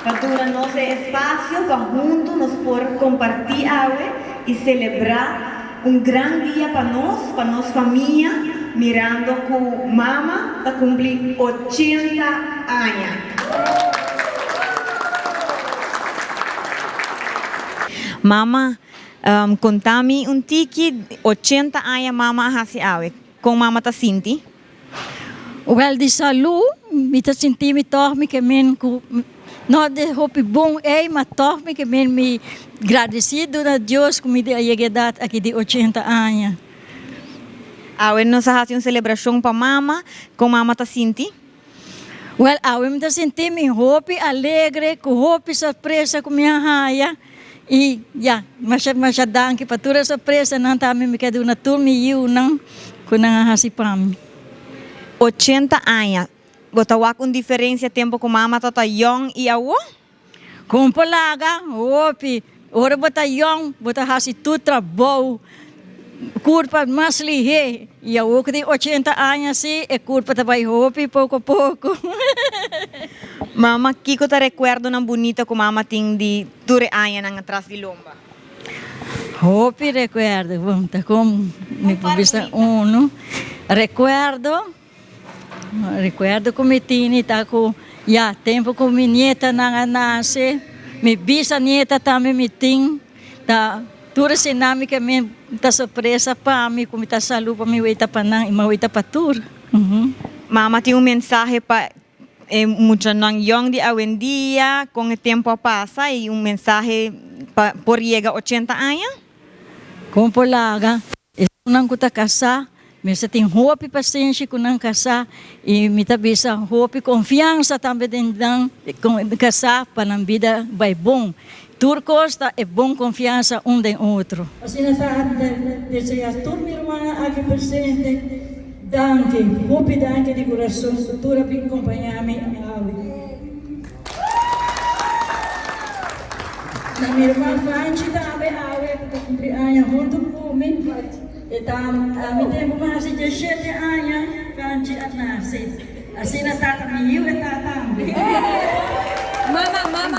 Pa duna nos e espacio pa hunto nos por comparti awe y celebra un gran dia pa nos, pa nos famia, mirando cu mama ta cumpli ochenta aña. Mama, conta mi un tiki, ochenta aña mama a haci awe, con mama ta sinti? Wel di salú mi ta sinti mi tòg mi ke men ku no de hopi bon ei ma tòg mi ke men mi gradesido na Dios ku mi a yega edat aki di ochenta aña. Awe nos a hasi un selebrashon pa mama, kon mama ta sinti? Wel awe mi ta sinti mi hopi alegre ku hopi sorpresa ku mi a haya i ya masha masha danki pa tur e sorpresanan tambe mi ke duna tur mi yiunan ku nan a hasi pa mi. 80 aña, bo ta wak un diferencia tempo cu mama ta ta yong y awo? Con por laga hopi, ora bo ta yong bo ta haci tur trabou, curpa mas lihe y awo cu tin 80 aña si e curpa ta bay hopi poco poco. Mama, kico ta recuerdonan bunita cu mama tin di tur e añanan atras di lomba? Hopi rekuerdo, bon ta kon mi por bisa unu. Rekuerdo, rekuerdo ku mi tini ta ku ya tempu ku mi nietanan a nase, mi bisanieta tambe mi tin, ta tur eseinan mi ke mi ta sorpresa pa mi ku mi ta salu pa mi weta pa nan i mi weta pa tur. Mama tin un mensahe pa E muchanan yong di awendia kon e tempu a pasa i un mensahe pa por yega ochenta aña. Kon por laga esunnan ku ta kasá mester tin hopi pasenshi ku nan kasá i mi ta bisa hopi konfiansa tambe den nan kasá pa nan bida bai bon. Tur kos ta e bon konfiansa un den otro. Asina ta desea tur mi rumannan aki presente danki, hopi danki di kurason ku tur a bin kompañá mi awe. Na mi ruman Fanchi tambe awe ku ta kumpli aña huntu ku mi, e ta mi tempu mi hasi dieshete aña Fanchi a nase. Asina tata mi yiu e ta tambe.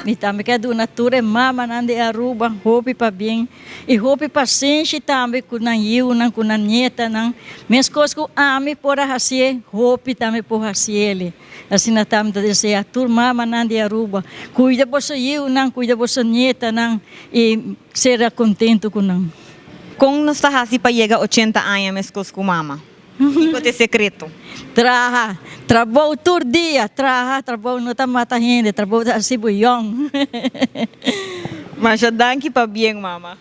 Mi tambe ke duna tur e mamanan di Aruba hopi pabien y hopi pasenshi tambe cu nan yiunan cu nan nietanan mescos cu ami por a hacié hopi tambe por haciele. Asina ta mi ta desea tur mamanan di Aruba cuida boso yiunan cuida boso nietanan y sera contento cu nan. Con nos ta haci pa yega ochenta aña mescos cu mama? Kiko ta e sekreto? Traha. Trabou tur dia. Traha. Trabou no ta mata hende. Trabou ta hasi bo yòn. Masha danki pa bien, mama.